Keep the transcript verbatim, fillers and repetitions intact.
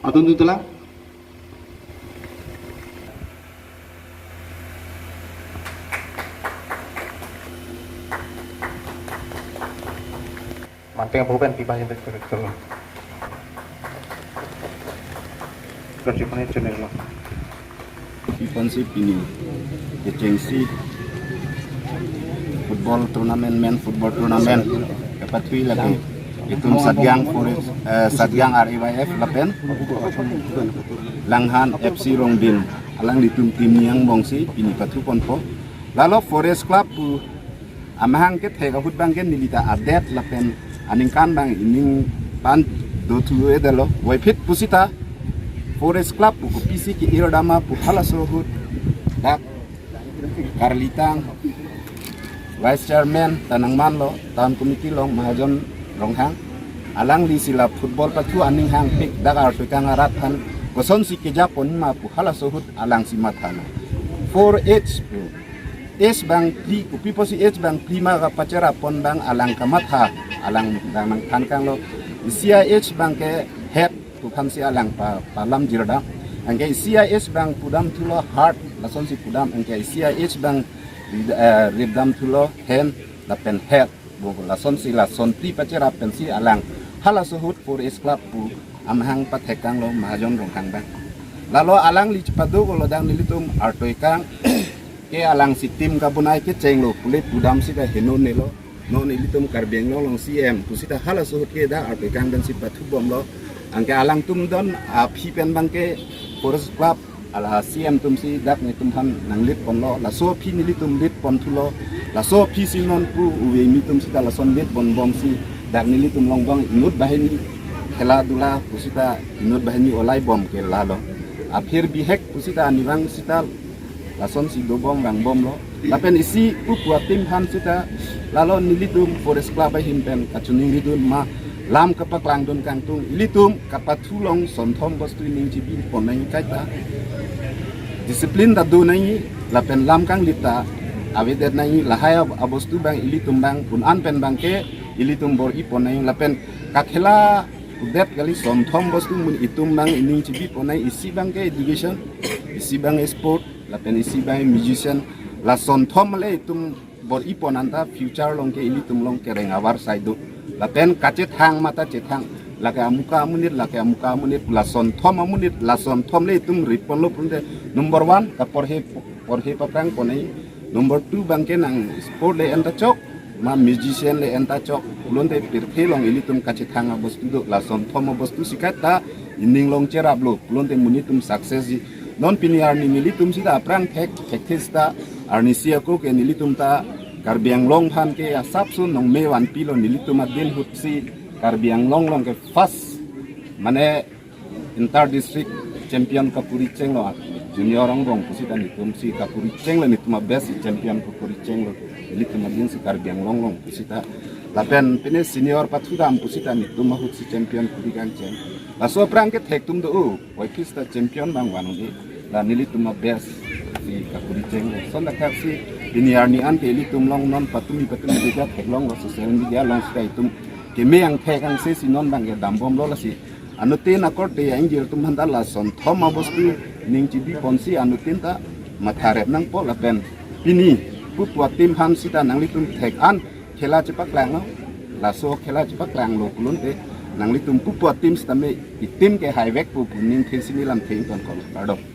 Atun tu telang. Manteng apo pen pipa yang betul betul. Kerja punya channel lo. Ipan si pini kechengsi football tournament, men football tournament kapathui lagi. Itum Satyang Forest, eh, Satyang R A Y F lapen Langhan F C Rongdim, alanglitum team ni angbong si pini pathu ponpo. Lalo Forest Club pu amahang kethek ahut abang ke neli ta adet lapen aningkan abang ining pan dothu-edetlo. Puvoiphit pusita Forest Club pu kopisi ke-ir dam ma pu halaso ahut dak karlitang Vice Chairman ta nangmanlo, Town Committee along Mahajon Ronghang. Alangli si la football pathu aning hangpik dak artoikang arat aphan kosonsi keja pon ma pu halaso ahut alangsi mathalo. Four H pu. H abang phli, kopi pusi H abang phli ma kapachera pon abang alang kamatha, alang abang nangthan kanglo. Isi a-H abang ke head pu aphansi alang pa, palam jirdam. Anke isi a-H abang pudam thulo heart, lasonsi pudam. Anke isi a-H abang rid-, eh, ridam thulo hand lapen health. Bo lasonsi lason phli pachera pensi alang halaso ahut Forest Club pu amahang pathek kanglo Mahajon Ronghang abang. Lalo alangli chepado kolo dang nelitum artoikang ke alangsi team kabonai kechenglo pule pudam sita henonelo. Non ilitum Karbi Anglong along C M pusita halaso ahut ke dak artoikang pensi pathu bomlo. Anke alangtum don aphi pen abang ke Forest Club ala C M atum si dak netum aphan nang-lead ponlo, laso aphi nelitum lead pon thulo, laso aphi si non pu uve mi atum sita lason lead pon bom si dak nelitum along abang inut banghini khela dula pusita inut banghini olai bom ke lalo. Aphir bihek pusita anivang sita lasonsi dobom vangbomlo. Lapen isi pu pu a-team aphan sita lalo nelitum Forest Club ahin pen kachiningridun ma lam kapaklangdun kangtung ilitum kapathu along sonthom bostu ining chibi pon nangji kaita. Discipline ta do nangji lapen lam kanglit ta avedet nangji lahai ab-, abostu abang ilitum abang un-an pen abang ke ilitum bor-i pon nangji lapen kakhela udet kali sonthom bostu amonit atum abang ining chibi pon nangji isi abang ke education, isi abang sport, lapen isi abang musician, la sonthom le itum bor-i pon anta future along ke ilitum along kereng avarsai do. Lapen kachethang mata chethang. Lake amuka amonit, lake amuka amonit, la sonthom amonit, la sonthom le itum rit ponlo pulote number one, kaporhe, porhe paprang pon nangji. Number two abang ke nang sport le enta chok, ma musician le enta chok, pulote pirthe along ilitum kachethang abostu do, la sonthom abostu si kaita ining along cheraplo, pulote monit atum success ji. Non pini arni nelitum sita aphrang thek, thekthe sita arnisi ako ke nelitum ta Karbi Anglong aphan ke asapso nongme vanpilo, nelitum adin ahut si Karbi Anglong along ke first mane inter district champion kapuri chenglo, junior angbong pusita netum si kapuri chenglo, netum a-best champion kapuri chenglo, nelitum adin si Karbi Anglong along pusita. Lapen pine senior pathudam pusita netum ahut si champion kuri kangcheng. Laso aphrang ke thektum do, o, puvoiphit sita champion abang vanji. La nelitum a-best si kapuri chenglo. Lason dak si pini arni an ke ilitum along non patumi patumi dega theklonglo, social media along sita itum keme angthek angse si non abang ke dambomlo, lasi Anuttin akorte a-ingjir atum aphanta lason thom abostu ning chibi ponsi anuttin ta matha rep nangpo lapen pini pupu a-team aphan sita nanglitum thek an khela chepaklang lo, laso khela chepaklang lo pulote nanglitum pupu a-team sitame i-team ke haivek pu pu ning thensini lamthe ingtonkok, kardom.